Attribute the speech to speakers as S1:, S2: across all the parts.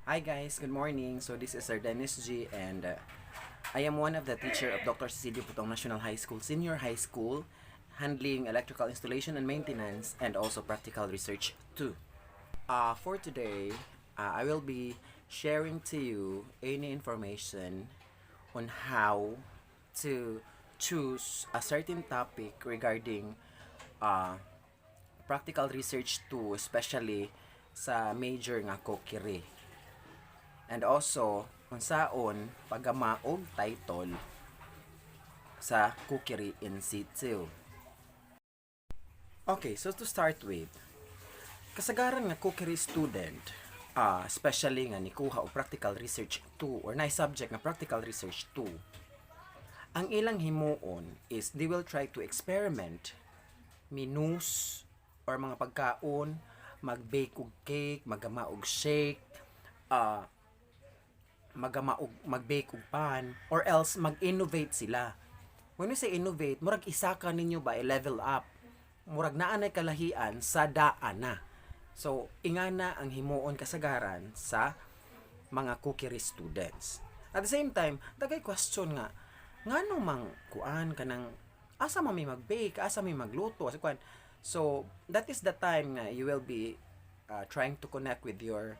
S1: Hi guys, good morning. So this is Sir Dennis G and I am one of the teacher of Dr. Cecilio Putong National High School, Senior High School, handling electrical installation and maintenance and also practical research too. For today, I will be sharing to you any information on how to choose a certain topic regarding practical research 2, especially sa major nga cookery. And also, unsaon paggama og title sa cookery in situ. Okay, so to start with, kasagaran nga cookery student, especially nga nikuha og practical research 2 or na subject nga practical research 2, ang ilang himuon is they will try to experiment menus or mga pagkaon, mag-bake og cake, maggama og shake, magama og mag-bake og pan, or else mag-innovate sila. When we say innovate, murag isa ka ninyo ba i-level up. Murag naa nay kalahian sa daan na. So, ingana ang himuon kasagaran sa mga cookery students. At the same time, daghay question nga, ngano mang kuan kanang asa man may mag-bake, asa may magluto, asa kuan. So, that is the time nga you will be trying to connect with your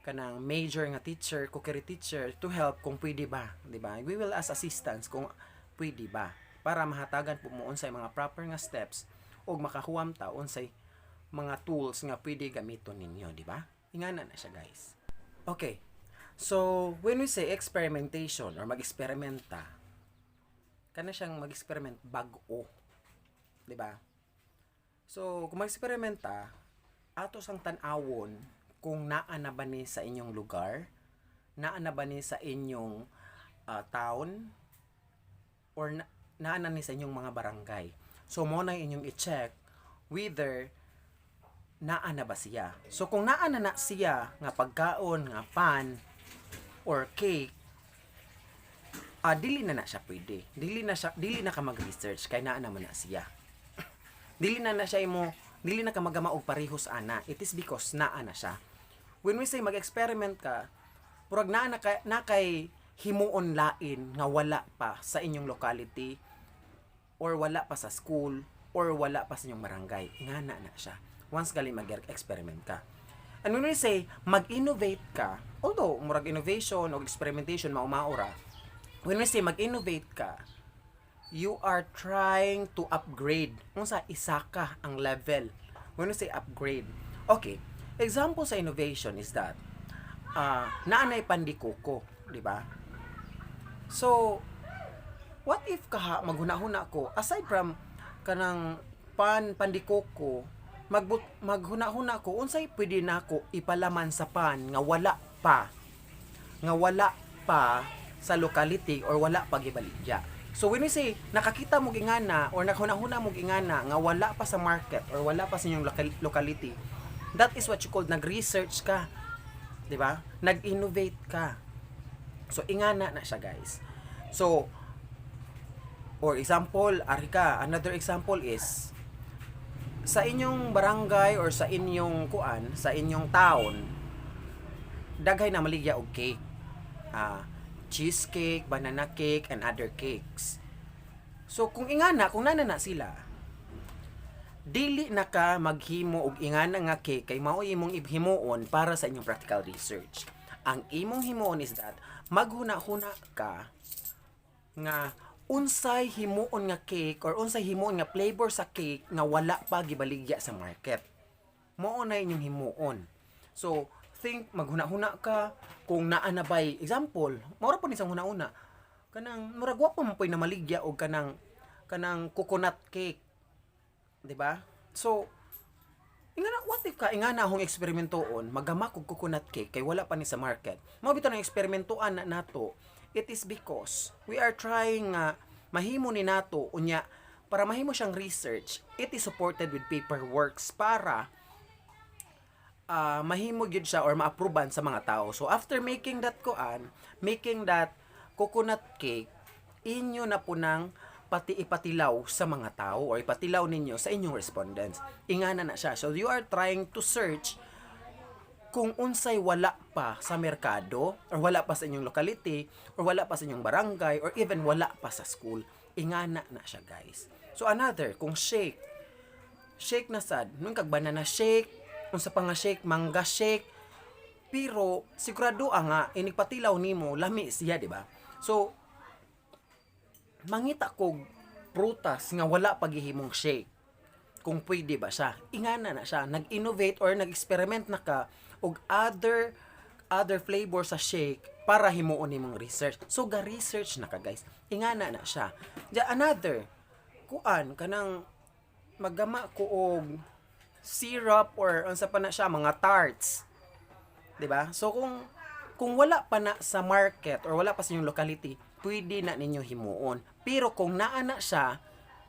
S1: kanang major nga teacher, cookery teacher, to help kung pwede ba, di ba? We will ask assistance kung pwede ba para mahatagan po mo unsay mga proper nga steps ug makahuam ta unsay mga tools nga pwede gamiton ninyo, di ba? Ingana na siya, guys. Okay. So, when we say experimentation or mag-eksperimenta, kana siyang mag-experiment bag-o. Di ba? So, kung mag-eksperimenta, ato sang tan-awon kung naa na ba ni sa inyong lugar, naa na ba ni sa inyong town, or naa na ni sa inyong mga barangay. So mo na inyong i-check whether naa na ba siya. So kung naa na na siya nga pagkaon, nga pan or cake, dili na na siya pwede. Dili na ka mag-research kay naa naman na siya. Dili na na siya imo, dili na ka magama og parehos ana. It is because naa na siya. When we say mag-experiment ka, murag naa na ka, na kay himuon lain nga wala pa sa inyong locality or wala pa sa school or wala pa sa inyong barangay. Nga na na siya. Once gali mag-experiment ka. And when we say mag-innovate ka, although murag innovation o experimentation mao ra, when we say mag-innovate ka, you are trying to upgrade. Unsa isa ka ang level. When we say upgrade. Okay. Example sa innovation is that naa nay pandikoko, di ba? So, what if kaha maghuna-huna ko aside from kanang pandikoko, maghuna-huna ko unsay pwede nako ipalaman sa pan nga wala pa sa locality or wala pa gibaligya. So when we say nakakita mo ingana or naghuna-huna mo ingana nga wala pa sa market or wala pa sa inyong locality, that is what you call nag-research ka. 'Di ba? Nag-innovate ka. So ingana na siya, guys. So or example, ari ka, another example is sa inyong barangay or sa inyong kuan, sa inyong town, daghay na maligya og cake. Cheesecake, banana cake, and other cakes. So kung ingana, kung nana na sila, dili na ka maghimo og ingana nga cake kay mao imong himuon para sa inyong practical research. Ang imong himuon is that maghuna-huna ka nga unsay himuon nga cake or unsay himuon nga flavor sa cake nga wala pa gibaligya sa market. Mao na inyong himuon. So, think maghuna-huna ka kung naa na bay example, mao ra po ni sang huna-huna. Kanang murag wa pa man po'y namaligya og kanang coconut cake. 'Di ba? So, ingana, what if ka ingana akong eksperimentoon, maggama kog coconut cake kay wala pa ni sa market. Mao bitaw nang eksperimentoan na nato. It is because we are trying nga mahimo ni nato unya para mahimo siyang research, it is supported with paperworks para mahimo gyud siya or ma-approvean sa mga tao. So after making that kuan, making that coconut cake, inyo na po nang pati ipatilaw sa mga tao or ipatilaw ninyo sa inyong respondents. Ingana na siya. So you are trying to search Kung unsay wala pa sa merkado or wala pa sa inyong locality or wala pa sa inyong barangay or even wala pa sa school, ingana na siya, guys. So another, kung shake, shake na sad, nung kag banana shake, unsa pa nga shake, mangga shake, pero sigurado ang nga inigpatilaw nimo lami siya, di ba? So mangita kog prutas nga wala pagihimong shake kung pwede ba siya. Ingana na siya. Nag-innovate or nag-experiment na ka og other other flavor sa shake para himuon nimong research. So ga-research na ka, guys. Ingana na siya. Ja, another kuan, kanang maggama ko og syrup or unsa pa na siya, mga tarts. 'Di ba? So kung wala pa na sa market or wala pa sa inyong locality, pwede na ninyo himuon. Pero kung naa na siya,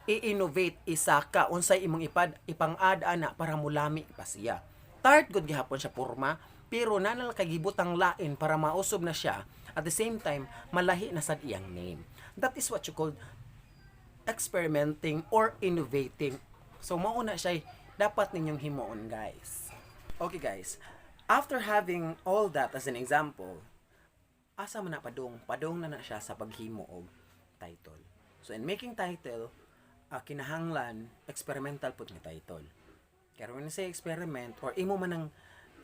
S1: i-innovate, isaka unsay imong ipang-add ana para mulami pa siya. Tart gud gihapon siya porma, pero naa na kay gibutang lain para mausob na siya. At the same time, malahi na sad iyang name. That is what you call experimenting or innovating. So mao na siya dapat ninyong himuon, guys. Okay, guys. After having all that as an example, asa man na padung? Padung na na siya sa paghimo og title. So in making title, kinahanglan experimental pud nga title. Kaya when you say experiment or imo man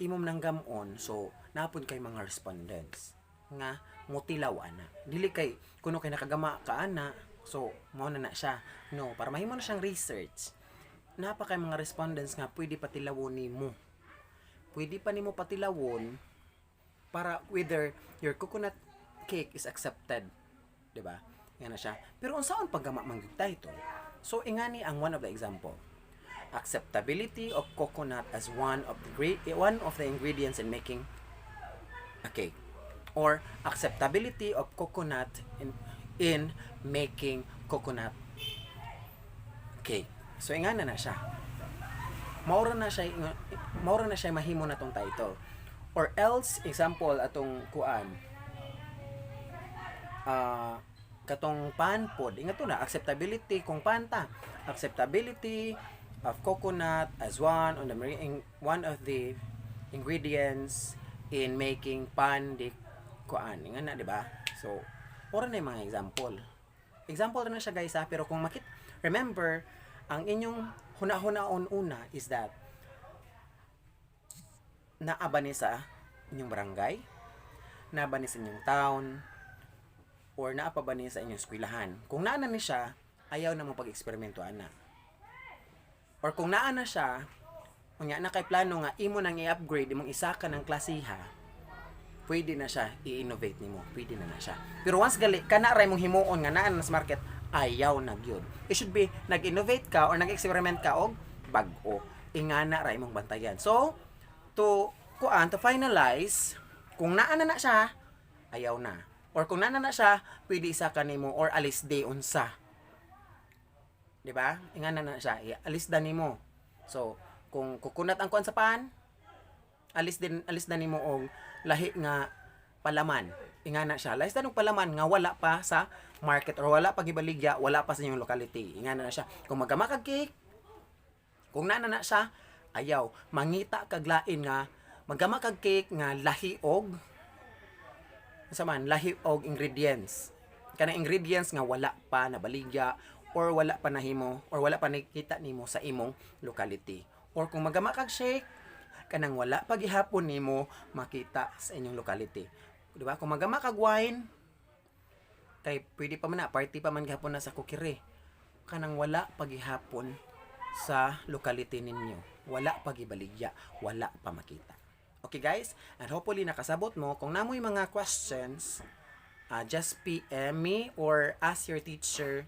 S1: ang gamon, so napod kay mga respondents nga mutilaw ana. Dili kay kuno kay nakagama ka ana, so mao na na siya. No, para mahimo na siyang research. Napa kay mga respondents nga pwede patilawon nimo. Pwede pa nimo patilawon para whether your coconut cake is accepted, 'di ba? Nga na siya. Pero unsaon paggama man gyud title? So ingani ang one of the example. Acceptability of coconut as one of the ingredients in making a cake or acceptability of coconut in making coconut cake. So ingana na siya. Maura na siya mahimo na tong title. Or else, example, atong kuan, katong pan pod, ingat to na acceptability kung panta, acceptability of coconut as one of the ingredients in making pan de kuan, nga na, di ba? So ora na yung mga example example na siya, guys, ha. Pero kung makit, remember, ang inyong huna-hunaon una is that naa ba ni sa inyong barangay, naa ba ni sa inyong town, or naa pa ba ni sa inyong eskwelahan? Kung naa na ni siya, ayaw na mo pag-eksperimento ana. Or kung naa na siya, unya na kay plano nga imo nang i-upgrade, imong isaka ng klasiha, pwede na siya i-innovate nimo, pwede na na siya. Pero once gali kana ra imong himuon nga naa na sa market, ayaw na gyud. It should be nag-innovate ka or nag-experiment ka og bag-o. Ingana ra imong bantayan. So to kuan, to finalize, kung naa na na siya, ayaw na. Or kung naa na na siya, pwede isa ka nimo or alis day unsa. 'Di ba? Ingana na siya, alis da nimo. So, kung kukunat ang kuan sa pan, alis din, alis na nimo og lahi nga palaman. Ingana siya. Alis na og palaman nga wala pa sa market or wala pa gibaligya, wala pa sa inyong locality. Ingana na siya. Kung magama kag cake, kung naa na na siya, ayaw. Mangita kag lain nga magama kag cake nga lahi og sa man, lahi og ingredients. Kanang ingredients nga wala pa nabaligya or wala pa nahimo or wala pa nakita nimo sa imong locality. Or kung magama kag shake, kanang wala pa gihapon nimo makita sa inyong locality. Di ba? Kung magama kag wine, kay pwede pa man na, party pa man gihapon na sa kukiri. Kanang wala pa gihapon sa locality ninyo. Wala pa gibaligya, wala pa makita. Okay, guys, and hopefully nakasabot mo. Kung namoy mga questions, just PM me or ask your teacher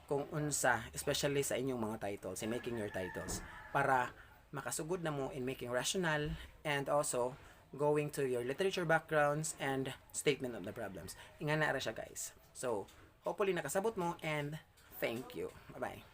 S1: kung unsa, especially sa inyong mga titles, in making your titles, para makasugod na mo in making rationale and also going to your literature backgrounds and statement of the problems. Ingana ra siya, guys. So, hopefully nakasabot mo and thank you. Bye-bye.